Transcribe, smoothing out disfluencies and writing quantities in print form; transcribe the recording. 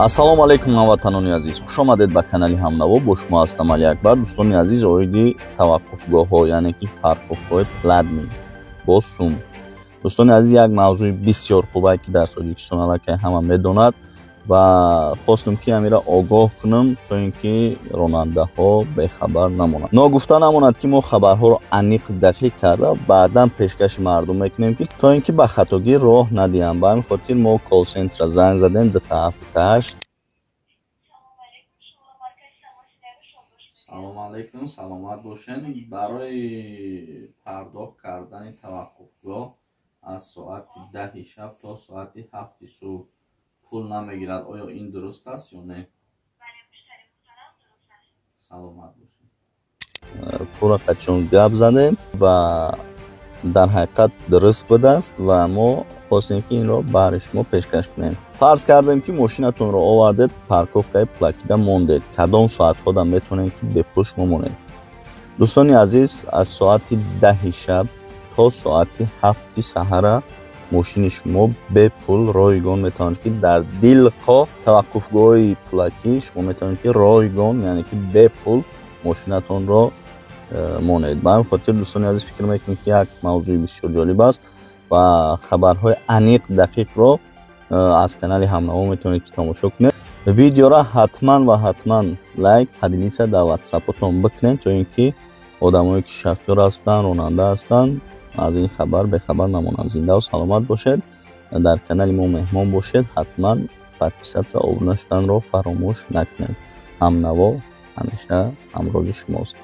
Ассалому алайкум, ҳамватанони азиз, хушомадед ба канали Ҳамнаво. Бо шумо ҳастам Алиакбар. Дӯстони азиз, оиди таваққуфгоҳҳо, яъне ки парковкаҳои платный бо сум. Дӯстони азиз, як мавзӯи бисёр хубае, ки дар Тоҷикистон аллакай ҳама медонад, ва хостем, ки ҳамира огоҳ кунам, то ин ки ронандаҳо бехабар намонанд. Ногуфта намонад, ки мо хабарҳоро аниқ, дақиқ карда, баъдан пешкаши мардум мекунем, ки то ин ки ба хатогӣ роҳ надиҳанд. Ба ҳамин хотир мо колл-центра занг задем, 27 8. Салому алайкум, саломат бошед. Барои пардохт кардани таваққуфгоҳ аз соати 10-и шаб то соати 7-и субҳ пул намегирад. Оё ин дуруст аст ё не? Саломат бошед. Пурра қачон гап задем ва дар ҳақиқат дуруст будааст ва мо хостем, ки инро баҳри шумо пешкаш кунем. Фарз кардем, ки мошинатонро овардед, парковкаи пулакида мондед. Кадом соатҳода метавонед, ки бепул шумо монед? Дӯстони азиз, аз соати 10-и шаб то соати 7-и саҳара мошини шумо бепул, ройгон метавонад, ки дар дилхоҳ таваққуфгоҳи пулакӣ шумо метавонед, ки ройгон, яъне ки бепул мошинатонро монед. Ба ҳамин хотир, дӯстони азиз, фикр мекунем, ки як мавзӯи бисёр ҷолиб аст ва хабарҳои аниқ, дақиқро аз канали Ҳамнаво метавонед, ки тамошо кунед. Видеоро ҳатман ва ҳатман лайк, поделиться дар ватсапотон бикунед, то ин ки одамое, ки шофёр ҳастанд, ронанда ҳастанд, аз ин хабар бехабар намонанд. Зиндаву саломат бошед, дар канали мо меҳмон бошед, ҳатман подписаться, обуна шуданро фаромӯш накунед. Ҳамнаво ҳамеша ҳамрози шумост.